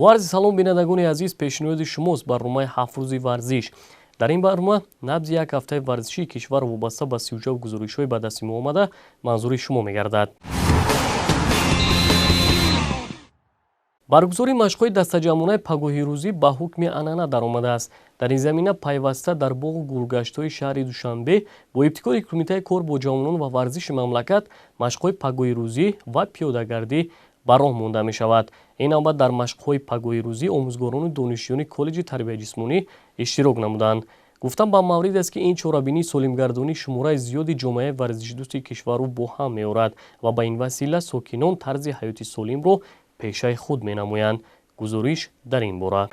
Бо арзи салом, бинандагони азиз, пешниҳоди шумост барномаи «Ҳафт рӯзи варзиш». Дар ин барнома набзи як ҳафтаи варзишии кишвар вобаста ба сиюҷаву гузоришҳои ба дасти мо омада манзури шумо мегардад. Баргузории машқҳои дастаҷамъонаи пагоҳирӯзӣ ба ҳукми анъана даромадааст. Дар ин замина пайваста дар боғу гулгаштҳои шаҳри Душанбе бо ибтикори Кумитаи кор бо ҷавонон ва варзиши мамлакат машқҳои пагоҳирӯзӣ ва пиёдагардӣ ба роҳ монда мешавад. Ин навбат дар машқҳои пагоҳирӯзӣ омӯзгорону донишҷӯёни коллеҷи тарбияи ҷисмонӣ иштирок намуданд. Гуфтан ба маврид аст, ки ин чорабинии солимгардонӣ шумораи зиёди ҷомеаи варзишдӯсти кишварро бо ҳам меорад ва ба ин васила сокинон тарзи ҳаёти солимро пешаи худ менамоянд. Гузориш дар ин бора.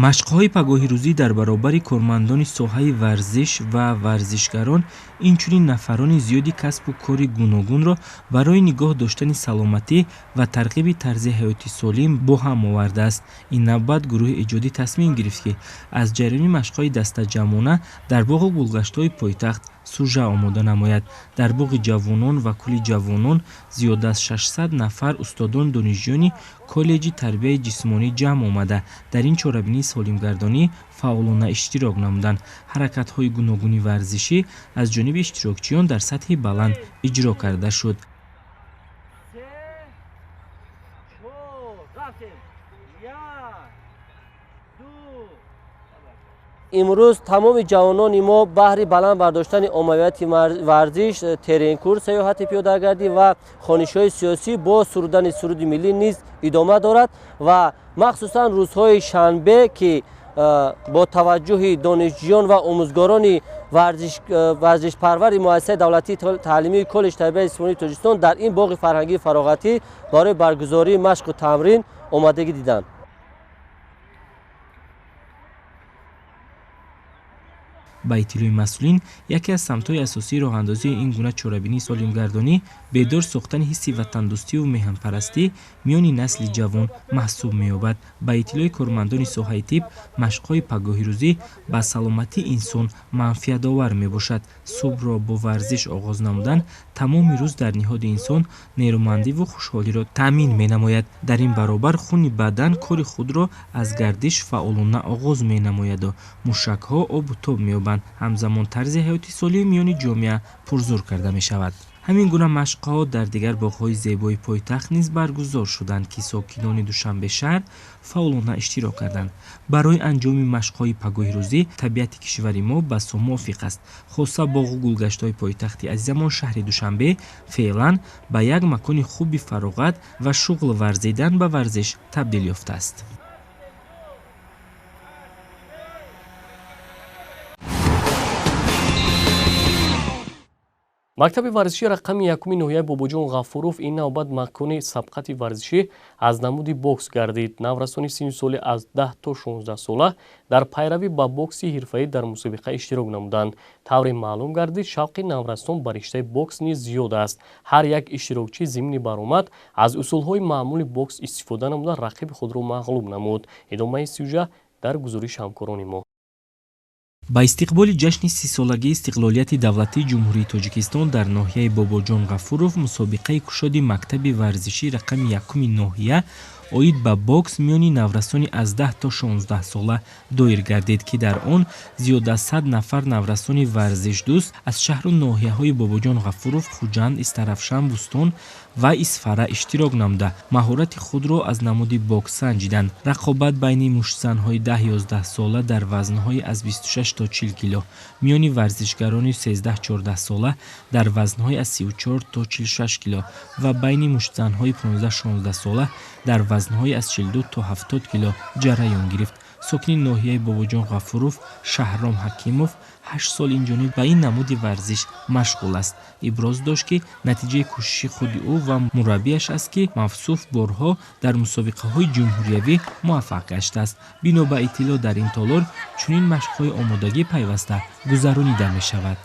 Машқҳои пагоҳирӯзӣ дар баробари кормандони соҳаи варзиш ва варзишгарон, инчунин нафарони зиёди касбу кори гуногунро барои нигоҳ доштани саломатӣ ва тарғиби тарзи ҳаёти солим бо ҳам овардааст. Ин навбат гурӯҳи эҷодӣ тасмим гирифт, ки аз ҷараёни машқҳои дастаҷамъона дар боғу гулгаштҳои пойтахт сужа омода намояд. Дар боғи ҷавонон ва кӯли ҷавонон зиёда аз 600 нафар устодон, донишҷӯёни коллеҷи тарбияи ҷисмонӣ ҷамъ омада, дар ин чорабинии солимгардонӣ фаъолона иштирок намуданд. Ҳаракатҳои гуногуни варзишӣ аз ҷониби иштирокчиён дар сатҳи баланд иҷро карда шуд. Имрӯз тамоми ҷавонони мо баҳри баланд бардоштани оммавияти варзиш, теренкур, сайёҳати пиёдагардӣ ва хонишҳои сиёсӣ бо сурудани суруди миллӣ низ идома дорад ва махсусан рӯзҳои шанбе, ки бо таваҷҷӯҳи донишҷӯён ва омӯзгорони варзишпарвари муассисаи давлатии таълимии коллеҷи тарбияи ҷисмонии Тоҷикистон дар ин боғи фарҳангии фароғатӣ барои баргузории машқу тамрин омадагӣ диданд. Ба иттилои масъулин, яке аз самтҳои асосии роҳандозии ин гуна чорабинии солимгардонӣ бедор сохтани ҳисси ватандӯстиву меҳанпарастӣ миёни насли ҷавон маҳсуб меёбад. Ба иттилои кормандони соҳаи тиб, машқҳои пагоҳирӯзӣ ба саломатии инсон манфиатовар мебошад. Субҳро бо варзиш оғоз намудан тамоми рӯз дар ниҳоди инсон нерӯмандиву хушҳолиро таъмин менамояд. Дар ин баробар хуни бадан кори худро аз гардиш фаъолона оғоз менамояду мушакҳо обу тоб меёбанд. Ҳамзамон тарзи ҳаёти солим миёни ҷомеа пурзур карда мешавад. Ҳамин гуна машқҳо дар дигар боғҳои зебои пойтахт низ баргузор шуданд, ки сокинони Душанбе шаҳр фаъолона иштирок карданд. Барои анҷоми машқҳои пагоҳирӯзӣ табиати кишвари мо басо мувофиқ аст. Хоса боғу гулгаштҳои пойтахти азизамон шаҳри Душанбе феълан ба як макони хуби фароғат ва шуғл варзидан ба варзиш табдил ёфтааст. Мактаби варзишии рақами якуми ноҳияи Бобоҷон Ғафуров ин навбат макони сабқати варзишӣ аз намуди бокс гардид. Наврасони синну соли аз 10 то 16 сола дар пайравӣ ба бокси ҳирфаӣ дар мусобиқа иштирок намуданд. Тавре маълум гардид, шавқи наврасон ба риштаи бокс низ зиёд аст. Ҳар як иштирокчӣ зимни баромад аз усулҳои маъмули бокс истифода намуда, рақиби худро мағлуб намуд. Идомаи сюжа дар гузориши ҳамкорони мо. Ба истиқболи ҷашни 30-солагии истиқлолияти давлатии Ҷумҳурии Тоҷикистон дар ноҳияи Бобоҷон Ғафуров мусобиқаи кушоди мактаби варзишӣ рақами якуми ноҳия оид ба бокс миёни наврасони аз 10 то 16 сола доир гардид, ки дар он зиёда аз 100 нафар наврасони варзишдӯст аз шаҳру ноҳияҳои Бобоҷон Ғафуров, Хуҷанд, Истаравшан, Бӯстон ва Исфара иштирок намуда, маҳорати худро аз намуди бокс санҷиданд. Рақобат байни муштзанҳои 10-11 сола дар вазнҳои аз 26 то 40 кило, миёни варзишгарони 13-14 сола дар вазнҳои аз 34 то 46 кило ва байни муштзанҳои 15-16 сола дар вазнҳои аз 42 то 70 кило ҷараён гирифт. Сокини ноҳияи Бобоҷон Ғафуров Шаҳром Ҳакимов 8 сол инҷониб ба ин намуди варзиш машғул аст. Иброз дошт, ки натиҷаи кӯшиши худи ӯ ва мураббияш аст, ки мавсуф борҳо дар мусобиқаҳои ҷумҳуриявӣ муваффақ гаштааст. Бино ба иттилоъ, дар ин толор чунин машқҳои омодагӣ пайваста гузаронида мешавад.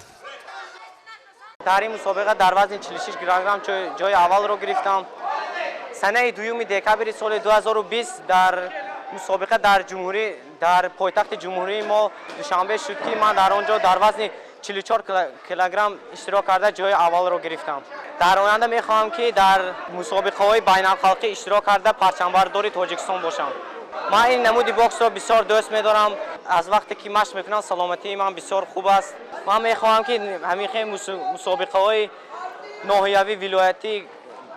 Дар ин мусобиқа дар вазни 46 килограмм ҷои аввалро гирифтам. Санаи 2 декабри соли 2020 дар мусобиқа дар ҷумҳурӣ, дар пойтахти ҷумҳурии мо Душанбе шуд, ки ман дар он ҷо дар вазни 44 килограмм иштирок карда ҷои аввалро гирифтам. Дар оянда мехоҳам, ки дар мусобиқаҳои байналхалқӣ иштирок карда парчамбардори Тоҷикистон бошам. Ман ин намуди боксро бисёр дӯст медорам. Аз вақте ки машқ мекунам, саломатии ман бисёр хуб аст. Ман мехоҳам, ки ҳамин хел мусобиқаҳои ноҳиявӣ, вилоятӣ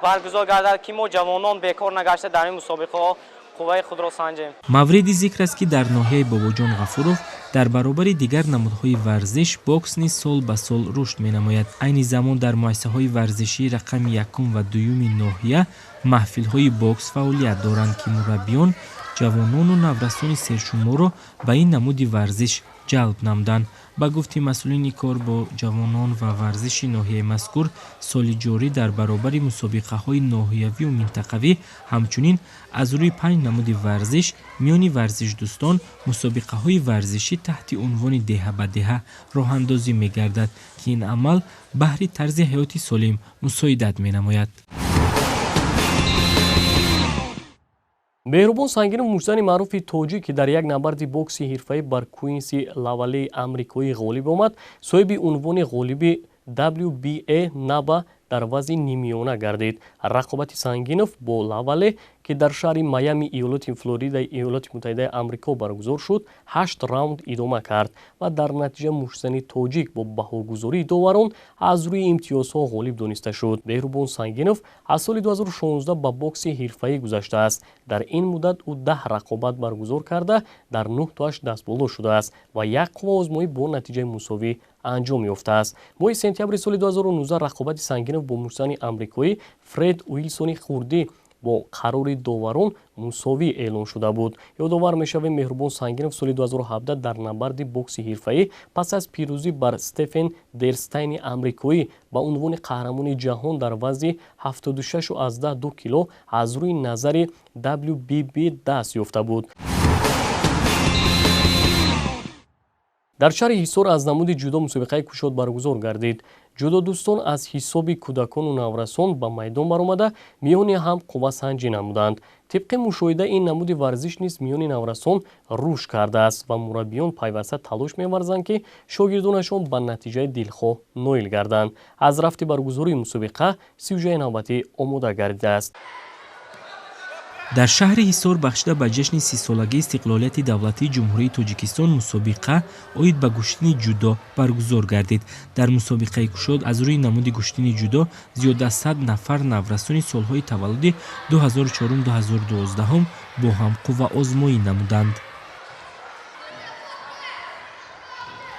баргузор гардад, ки мо ҷавонон бекор нагашта дар ин мусобиқаҳо қувваи худро санҷем. Мавриди зикр аст, ки дар ноҳияи Бобоҷон Ғафуров дар баробари дигар намудҳои варзиш бокс низ сол ба сол рушд менамояд. Айни замон дар муассисаҳои варзишии рақами якум ва дуюми ноҳия маҳфилҳои бокс фаъолият доранд, ки мураббиён ҷавонону наврасони сершуморро ба ин намуди варзиш ҷалб намуданд. Ба гуфти масъулини кор бо ҷавонон ва варзиши ноҳияи мазкур, соли ҷорӣ дар баробари мусобиқаҳои ноҳиявию минтақавӣ ҳамчунин аз рӯи 5 намуди варзиш миёни варзишдӯстон мусобиқаҳои варзишӣ таҳти унвони деҳа ба деҳа роҳандозӣ мегардад, ки ин амал баҳри тарзи ҳаёти солим мусоидат менамояд. Меҳрубон Сангинов, муштзани маъруфи тоҷик, ки дар як набарди бокси ҳирфаӣ бар Куинси Лавалеи амрикоӣ ғолиб омад, соҳиби унвони ғолиби WBA НАБА дар вазни нимиёна гардид. Рақобати Сангинов бо Лавале, ки дар шаҳри Майами иёлоти Флоридаи Иёлоти Муттаҳидаи Амрико баргузор шуд, 8 раунд идома кард ва дар натиҷа муштзани тоҷик бо баҳогузории доварон аз рӯи имтиёзҳо ғолиб дониста шуд. Меҳрубон Сангинов аз соли 2016 ба бокси ҳирфаӣ гузаштааст. Дар ин муддат ӯ 10 рақобат баргузор карда, дар 9 тоаш дастболо шудааст ва як қувваозмоӣ бо натиҷаи мусовӣ анҷом ёфтааст. Моҳи сентябри соли 2019 рақобати Сангинов бо муштзани амрикоӣ Фред Уилсони хурдӣ бо қарори доварон мусовӣ эълон шуда буд. Ёдовар мешавем, Меҳрубон Сангинов соли 2017 дар набарди бокси ҳирфаӣ пас аз пирӯзӣ бар Стефен Дерстайни амрикоӣ ба унвони қаҳрамони ҷаҳон дар вазни 76,2 кило аз рӯи назари WBB даст ёфта буд. Дар шаҳри Ҳисор аз намуди ҷудо мусобиқаи кушод баргузор гардид. Ҷудодӯстон аз ҳисоби кӯдакону наврасон ба майдон баромада миёни ҳам қуввасанҷӣ намуданд. Тибқи мушоҳида, ин намуди варзиш низ миёни наврасон рушд кардааст ва мураббиён пайваста талош меварзанд, ки шогирдонашон ба натиҷаи дилхоҳ ноил гарданд. Аз рафти баргузории мусобиқа сюжаи навбатӣ омода гардидааст. Дар шаҳри Ҳисор бахшида ба ҷашни 30-солагии истиқлолияти давлатии Ҷумҳурии Тоҷикистон мусобиқа оид ба гӯштини ҷудо баргузор гардид. Дар мусобиқаи кушод аз рӯи намуди гӯштини ҷудо зиёда аз 100 нафар наврасони солҳои таваллуди 2004-2012 бо ҳам қувваозмоӣ намуданд.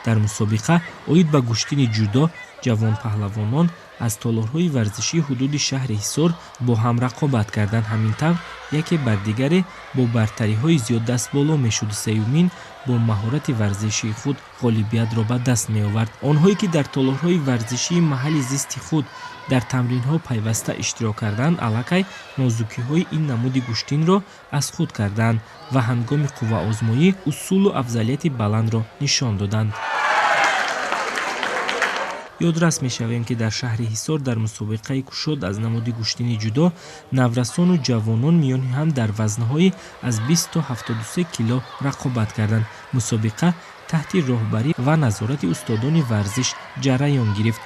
Дар мусобиқа оид ба гӯштини ҷудо ҷавонпаҳлавонон аз толорҳои варзишии ҳудуди шаҳри Ҳисор бо ҳам рақобат карданд. Ҳамин тавр яке бар дигаре бо бартариҳои зиёд дастболо мешуду сеюмин бо маҳорати варзишии худ ғолибиятро ба даст меовард. Онҳое ки дар толорҳои варзишии маҳалли зисти худ дар тамринҳо пайваста иштирок карданд, аллакай нозукиҳои ин намуди гӯштинро аз худ карданд ва ҳангоми қувваозмоӣ усулу афзалияти баландро нишон доданд. Ёдрас мешавем, ки дар шаҳри Ҳисор дар мусобиқаи кушод аз намуди гӯштини ҷудо наврасону ҷавонон миёни ҳам дар вазнҳои аз 20 то 73 кило рақобат карданд. Мусобиқа таҳти роҳбарӣ ва назорати устодони варзиш ҷараён гирифт.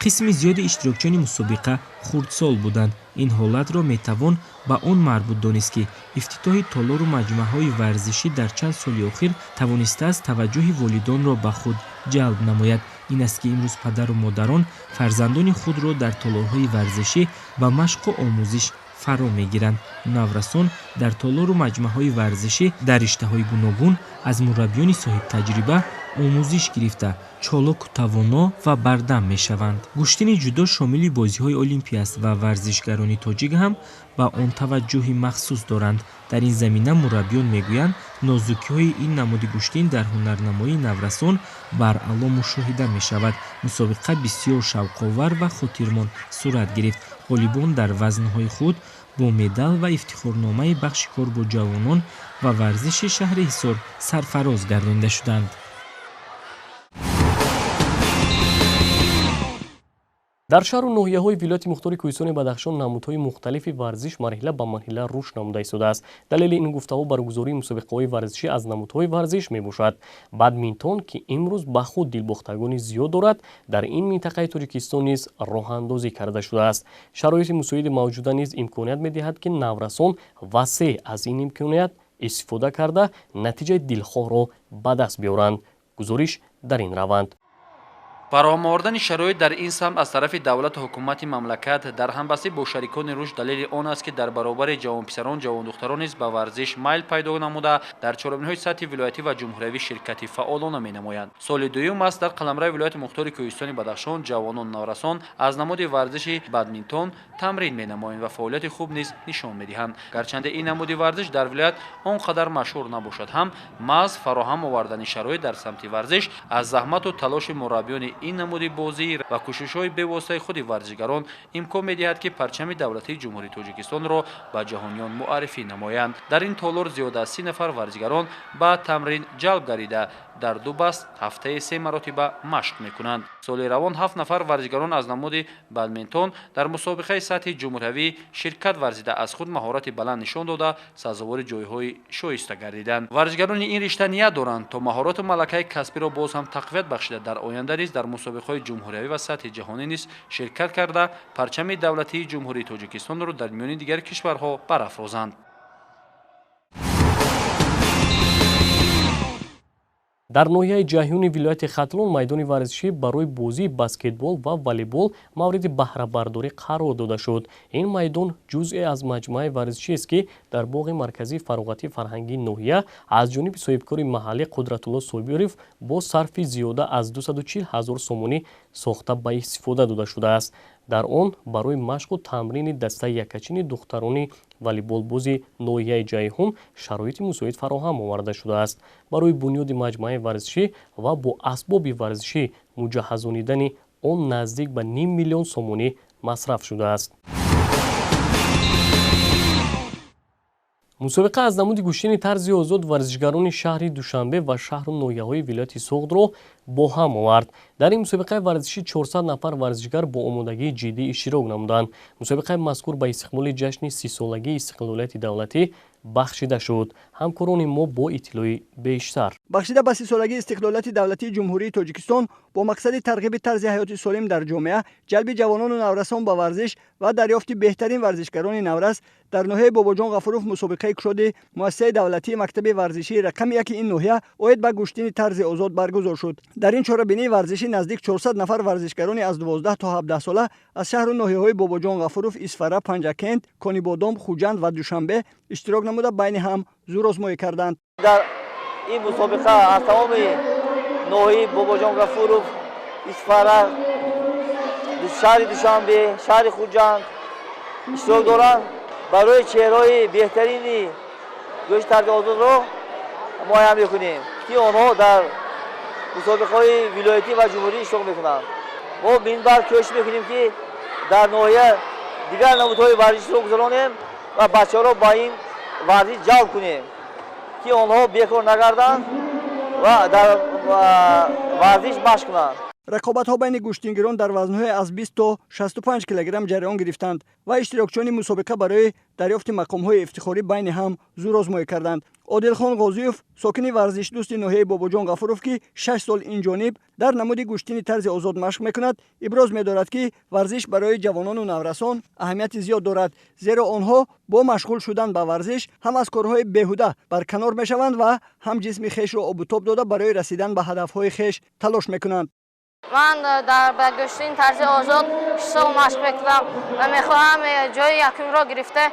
Қисми зиёди иштирокчиёни мусобиқа хурдсол буданд. Ин ҳолатро метавон ба он марбут донист, ки ифтитоҳи толору маҷмӯаҳои варзишӣ дар чанд соли охир тавонистааст таваҷҷӯҳи волидонро ба худ ҷалб намояд. Ин аст, ки имрӯз падару модарон фарзандони худро дар толорҳои варзишӣ ба машқу омӯзиш фаро мегиранд. Наврасон дар толору маҷмӯаҳои варзишӣ дар риштаҳои гуногун аз мураббиёни соҳибтаҷриба омӯзиш гирифта, чолоку тавоно ва бардам мешаванд. Гӯштини ҷудо шомили бозиҳои олимпӣ аст ва варзишгарони тоҷик ҳам ба он таваҷҷӯҳи махсус доранд. Дар ин замина мураббиён мегӯянд, нозукиҳои ин намуди гӯштин дар ҳунарнамоии наврасон баръало мушоҳида мешавад. Мусобиқа бисёр шавқовар ва хотирмон сурат гирифт. Ғолибон дар вазнҳои худ бо медал ва ифтихорномаи бахши кор бо ҷавонон ва варзиши шаҳри Ҳисор сарфароз гардонида шуданд. Дар шаҳру ноҳияҳои вилояти мухтори Кӯҳистони Бадахшон намудҳои мухталифи варзиш марҳила ба марҳила рушд намуда истодааст. Далели ин гуфтаҳо баргузории мусобиқаҳои варзишӣ аз намудҳои варзиш мебошад. Бадминтон, ки имрӯз ба худ дилбохтагони зиёд дорад, дар ин минтақаи Тоҷикистон низ роҳандозӣ карда шудааст. Шароити мусоиди мавҷуда низ имконият медиҳад, ки наврасон васеъ аз ин имконият истифода карда натиҷаи дилхоҳро ба даст биёранд. Гузориш дар ин раванд. Фароҳам овардани шароит дар ин самт аз тарафи давлату ҳукумати мамлакат дар ҳамбастӣ бо шарикони рушд далели он аст, ки дар баробари ҷавонписарон ҷавондухтарон низ ба варзиш майл пайдо намуда дар чорабиниҳои сатҳи вилоятӣ ва ҷумҳуриявӣ ширкати фаъолона менамоянд. Соли дуюм аст дар қаламрави вилояти мухтори Кӯҳистони Бадахшон ҷавонон наврасон аз намуди варзиши бадминтон тамрин менамоянд ва фаъолияти хуб низ нишон медиҳанд. Гарчанде ин намуди варзиш дар вилоят он қадар машҳур набошад ҳам, маҳз фароҳам овардани шароит дар самти варзиш аз заҳмату талоши мураббиёни ин намуди бозӣ ва кӯшишҳои бевоситаи худи варзишгарон имкон медиҳад, ки парчами давлатии Ҷумҳурии Тоҷикистонро ба ҷаҳониён муаррифӣ намоянд. Дар ин толор зиёда аз 30 нафар варзишгарон ба тамрин ҷалб гардида дар ду баст ҳафтаи 3 маротиба машқ мекунанд. Соли равон 7 нафар варзишгарон аз намуди бадминтон дар мусобиқаи сатҳи ҷумҳуриявӣ ширкат варзида аз худ маҳорати баланд нишон дода сазовори ҷойҳои шоиста гардиданд. Варзишгарони ин ришта ният доранд, то маҳорату малакаи касбиро боз ҳам тақвият бахшида дар оянда низ дар мусобиқаҳои ҷумҳуриявӣ ва сатҳи ҷаҳонӣ низ ширкат карда парчами давлатии Ҷумҳурии Тоҷикистонро дар миёни дигар кишварҳо барафрозанд. Дар ноҳияи Ҷайҳуни вилояти Хатлон майдони варзишӣ барои бозии баскетбол ва волейбол мавриди баҳрабардорӣ қарор дода шуд. Ин майдон ҷузъе аз маҷмӯаи варзишиест, ки дар боғи марказии фароғатии фарҳангии ноҳия аз ҷониби соҳибкори маҳаллӣ Қудратулло Собиров бо сарфи зиёда аз 240 ҳазор сомонӣ сохта ба истифода дода шудааст. Дар он барои машқу тамрини дастаи якачини духтарони волейболбози ноҳияи Ҷайҳун шароити мусоид фароҳам оварда шудааст. Барои бунёди маҷмӯаи варзишӣ ва бо асбоби варзишӣ муҷаҳҳазонидани он наздик ба 0,5 миллион сомонӣ масраф шудааст. Мусобиқа аз намуди гӯштини тарзи озод варзишгарони шаҳри Душанбе ва шаҳру ноҳияҳои вилояти Суғдро бо ҳам овард. Дар ин мусобиқаи варзишӣ 400 нафар варзишгар бо омодагии ҷиддӣ иштирок намуданд. Мусобиқаи мазкур ба истиқболи ҷашни 30-солагии истиқлолияти давлатӣ бахшида шуд. Ҳамкорони мо бо иттилои бештар. Бахшида ба 30-солагии истиқлолияти давлатии Ҷумҳурии Тоҷикистон бо мақсади тарғиби тарзи ҳаёти солим дар ҷомеа, ҷалби ҷавонону наврасон ба варзиш ва дарёфти беҳтарин варзишгарони наврас дар ноҳияи Бобоҷон Ғафуров мусобиқаи кушоди муассисаи давлатии мактаби варзишии рақами 1 ин ноҳия оид ба гӯштини тарзи озод баргузор шуд. Дар ин чорабинии варзишӣ наздик 400 нафар варзишгарони аз 12 то 17 сола аз шаҳру ноҳияҳои Бобоҷон Ғафуров, Исфара, Панҷакент, Конибодом, Хуҷанд ва Душанбе иштирок намуда байни ҳам зӯрозмоӣ карданд. Дар ин мусобиқа аз тамоми ноҳияи Бобоҷон Ғафуров, Исфара, шаҳри Душанбе, шаҳри Хуҷанд иштирок доранд. Барои чеҳраҳои беҳтарини гӯшти тарзи озодро муайян мекунем, ки онҳо дар мусобиқаҳои вилоятӣ ва ҷумҳурӣ иштирок мекунанд. Мо минбаъд кӯшиш мекунем, ки дар ноҳия дигар намудҳои варзишро гузаронем ва бачаҳоро ба ин варзиш ҷалб кунем, ки онҳо бекор нагарданд ва дар варзиш машқ кунанд. Рақобатҳо байни гӯштингирон дар вазнҳои аз 20 то 65 килограмм ҷараён гирифтанд ва иштирокчиёни мусобиқа барои дарёфти мақомҳои ифтихорӣ байни ҳам зӯрозмоӣ карданд. Одилхон Ғозиев, сокини варзишдӯсти ноҳияи Бобоҷон Ғафуров, ки 6 сол инҷониб дар намуди гӯштини тарзи озод машқ мекунад, иброз медорад, ки варзиш барои ҷавонону наврасон аҳамияти зиёд дорад, зеро онҳо бо машғул шудан ба варзиш ҳам аз корҳои беҳуда барканор мешаванд ва ҳам ҷисми хешро обутоб дода барои расидан ба ҳадафҳои хеш талош мекунанд. Ман ба гӯштини тарзи озод 6 сол машқ мекунам ва мехоҳам ҷои якумро гирифта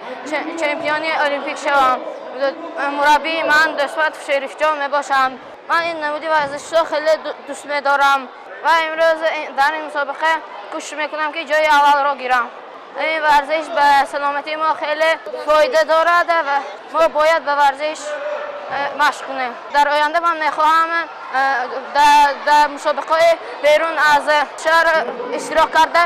чемпиони олимпик шавам. Мураббии ман Дӯстмат Шерифҷон мебошанд. Ман ин намуди варзишро хеле дӯст медорам ва имрӯз дар ин мусобиқа кӯшиш мекунам, ки ҷои аввалро гирам. Ин варзиш ба саломатии мо хеле фоида дорад ва мо бояд ба варзиш машқ кунем. Дар оянда ман мехоҳам дар мусобиқаҳои берун аз шаҳр иштирок карда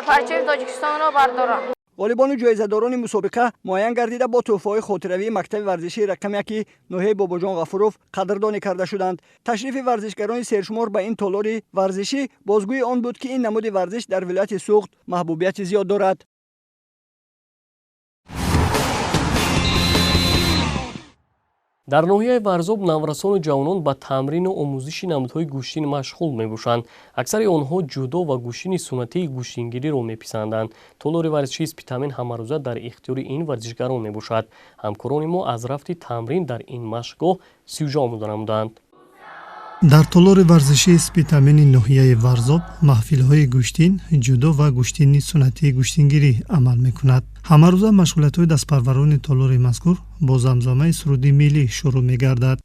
парчами Тоҷикистонро бардорам. Ғолибону ҷоизадорони мусобиқа муайян гардида, бо тӯҳфаҳои хотиравии мактаби варзишии рақами яки ноҳияи Бобоҷон Ғафуров қадрдонӣ карда шуданд. Ташрифи варзишгарони сершумор ба ин толори варзишӣ бозгӯи он буд, ки ин намуди варзиш дар вилояти Суғд маҳбубияти зиёд дорад. Дар ноҳияи Варзоб наврасону ҷавонон ба тамрину омӯзиши намудҳои гӯштин машғул мебошанд. Аксари онҳо ҷудо ва гӯштини суннатии гӯштингириро меписанданд. Толори варзишии Спитамен ҳамарӯза дар ихтиёри ин варзишгарон мебошад. Ҳамкорони мо аз рафти тамрин дар ин машқгоҳ сюжа омода намуданд. Дар толори варзишии Спитамени ноҳияи Варзоб маҳфилҳои гӯштин, ҷудо ва гӯштини суннатии гӯштингирӣ амал мекунад. Ҳамарӯза машғулиятҳои дастпарварони толори мазкур бо замзамаи суруди миллӣ шурӯъ мегардад.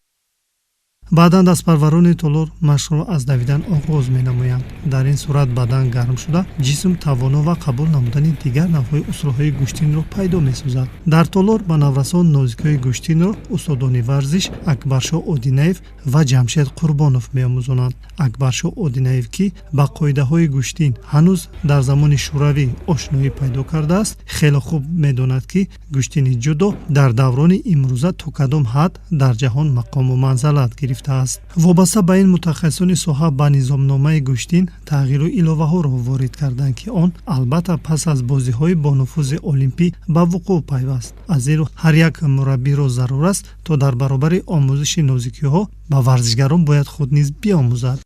Баъдан дастпарварони толор машқро аз давидан оғоз менамоянд. Дар ин сурат бадан гарм шуда, ҷисм тавоно ва қабул намудани дигар навъҳои усулҳои гӯштинро пайдо месозад. Дар толор ба наврасон нозикиҳои гӯштинро устодони варзиш Акбаршоҳ Одинаев ва Ҷамшед Қурбонов меомӯзонанд. Акбаршоҳ Одинаев, ки ба қоидаҳои гӯштин ҳанӯз дар замони шӯравӣ ошноӣ пайдо кардааст, хеле хуб медонад, ки гӯштини ҷудо дар даврони имрӯза то кадом ҳад дар ҷаҳон мақому манзалат гирифт аст. Вобаста ба ин мутахассисони соҳа ба низомномаи гӯштин тағйиру иловаҳоро ворид карданд, ки он албатта пас аз бозиҳои бонуфузи олимпӣ ба вуқӯъ пайваст. Аз ин рӯ ҳар як мураббиро зарур аст, то дар баробари омӯзиши нозикиҳо ба варзишгарон бояд худ низ биомӯзад.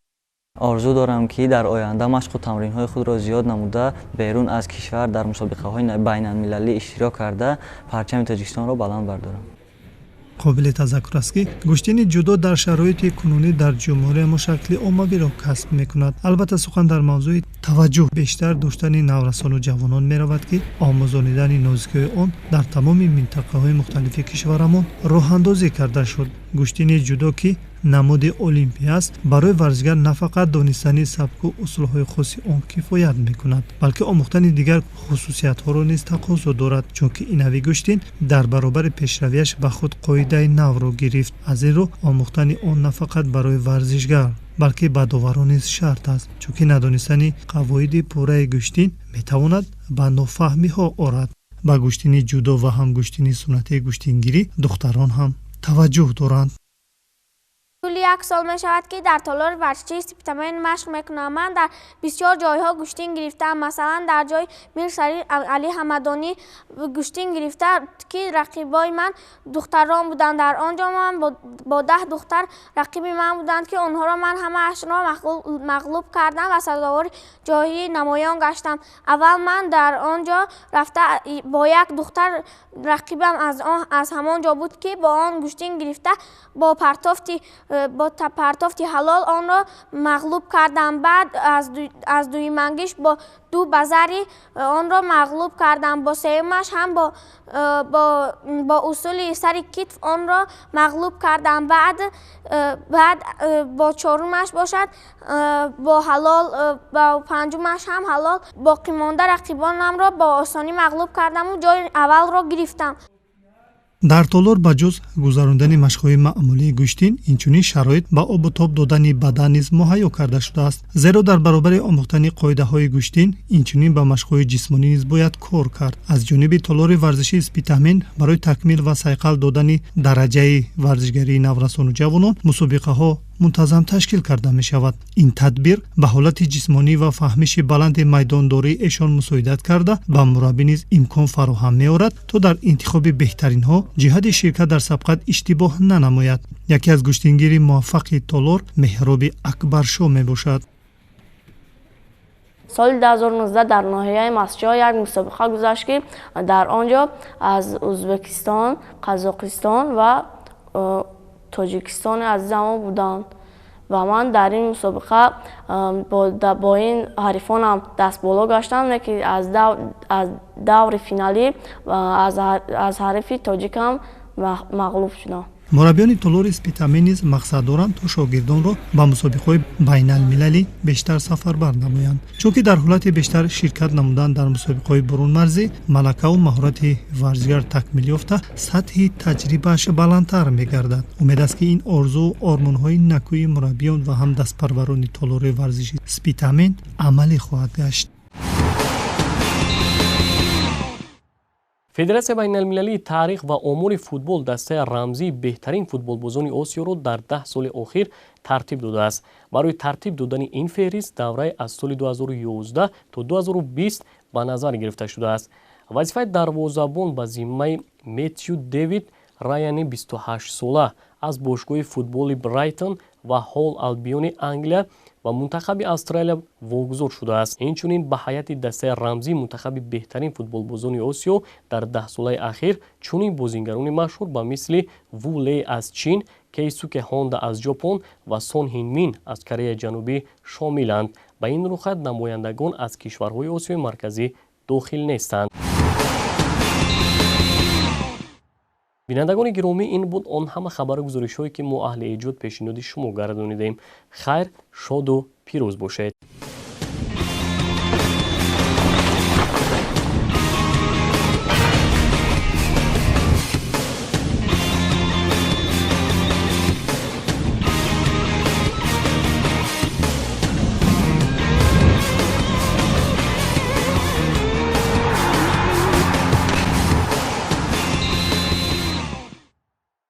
Орзу дорам, ки дар оянда машқу тамринҳои худро зиёд намуда, берун аз кишвар дар мусобиқаҳои байналмилалӣ иштирок карда, парчами Тоҷикистонро баланд бардорам. Қобили тазаккур аст, ки гӯштини ҷудо дар шароити кунунӣ дар ҷумҳурия мо шакли оммавиро касб мекунад. Албатта, сухан дар мавзӯи таваҷҷӯҳ бештар доштани наврасону ҷавонон меравад, ки омӯзонидани нозикиҳои он дар тамоми минтақаҳои мухталифи кишварамон роҳандозӣ карда шуд. Гӯштини ҷудо, ки намуди олимпӣ аст, барои варзишгар на фақат донистани сабку усулҳои хоси он кифоят мекунад, балки омӯхтани дигар хусусиятҳоро низ тақозо дорад, чунки ин нави гӯштин дар баробари пешравиаш ба худ қоидаи навро гирифт. Аз ин рӯ омӯхтани он на фақат барои варзишгар, балки ба доварон низ шарт аст, чунки надонистани қавоиди пурраи гӯштин метавонад ба нофаҳмиҳо орад. Ба гӯштини ҷудо ва ҳам гӯштини суннатии гӯштингирӣ духтарон ҳам таваҷҷӯҳ доранд. Тӯли як сол мешавад, ки дар толори варзишии Спитамен машқ мекунам. Ман дар бисёр ҷойҳо гӯштин гирифтаам. Масалан, дар ҷои Мирсалим Али Ҳамадонӣ гӯштин гирифта, ки рақибои ман духтарон буданд. Дар он ҷо ман бо 10 духтар рақиби ман буданд, ки онҳоро ман ҳамаашонро мағлуб кардам ва сазовори ҷои намоён гаштам. Аввал ман дар он ҷо рафта бо як духтар рақибам аз ҳамон ҷо буд, ки бо он гӯштин гирифта бо партофти ҳалол онро мағлуб кардам. Баъд аз дуюмангиш бо ду базари онро мағлуб кардам. Бо сеюмаш ҳам бо усули сари китф онро мағлуб кардам. Баъд бо чорумаш бошад бо ҳалол, бо панҷумаш ҳам ҳалол. Боқимонда рақибонамро бо осонӣ мағлуб кардаму ҷои аввалро гирифтам. Дар толор ба ҷуз гузарондани машқҳои маъмулии гӯштин, инчунин шароит ба обу тоб додани бадан низ муҳайё карда шудааст. Зеро дар баробари омӯхтани қоидаҳои гӯштин, инчунин ба машқҳои ҷисмонӣ низ бояд кор кард. Аз ҷониби толори варзишии Спитамен барои такмил ва сайқал додани дараҷаи варзишгарии наврасону ҷавонон мусобиқаҳо мунтазам ташкил карда мешавад. Ин тадбир ба ҳолати ҷисмонӣ ва фаҳмиши баланди майдондории эшон мусоидат карда, ба мураббӣ низ имкон фароҳам меорад, то дар интихоби беҳтаринҳо ҷиҳати ширкат дар сабқат иштибоҳ нанамояд. Яке аз гӯштингири муваффақи толор Меҳроби Акбаршоҳ мебошад. Соли 2019 дар ноҳияи Мастчоҳ як мусобиқа гузашт, ки дар он ҷо аз Ӯзбекистон, Қазоқистон ва Тоҷикистони азизамо буданд ва ман дар ин мусобиқа бо ин ҳарифонам дастболо гаштам, лекин аз даври финалӣ аз ҳарифи тоҷикам мағлуб шудам. Мураббиёни толори Спитамен низ мақсад доранд, то шогирдонро ба мусобиқаҳои байналмилалӣ бештар сафарбар намоянд, чунки дар ҳолати бештар ширкат намудан дар мусобиқаҳои бурунмарзӣ малакаву маҳорати варзишгар такмил ёфта, сатҳи таҷрибааш баландтар мегардад. Умед аст, ки ин орзуу ормонҳои накӯи мураббиён ва ҳам дастпарварони толори варзиши Спитамен амалӣ хоҳад гашт. Федератсияи байналмилалии таърих ва омори футбол дастаи рамзии беҳтарин футболбозони Осиёро дар 10 соли охир тартиб додааст. Барои тартиб додани ин феҳрист давраи аз соли 2011 то 2020 ба назар гирифта шудааст. Вазифаи дарвозабон ба зиммаи Метью Дэвид Раяни 28-сола аз бошгоҳи футболи Брайтон ва Ҳол Албиони Англия ва мунтахаби Австралия вогузор шудааст. Инчунин ба ҳайати дастаи рамзии мунтахаби беҳтарин футболбозони Осиё дар даҳсолаи ахир чунин бозингарони машҳур ба мисли Ву Лей аз Чин, Кейсуке Ҳонда аз Ҷопон ва Сон Ҳин Мин аз Кореяи Ҷанубӣ шомиланд. Ба ин рӯйхат намояндагон аз кишварҳои Осиёи Марказӣ дохил нестанд. Бинандагони гиромӣ, ин буд он ҳама хабару гузоришҳое, ки мо аҳли эҷод пешниҳоди шумо гардонидем. Хайр, шоду пирӯз бошед.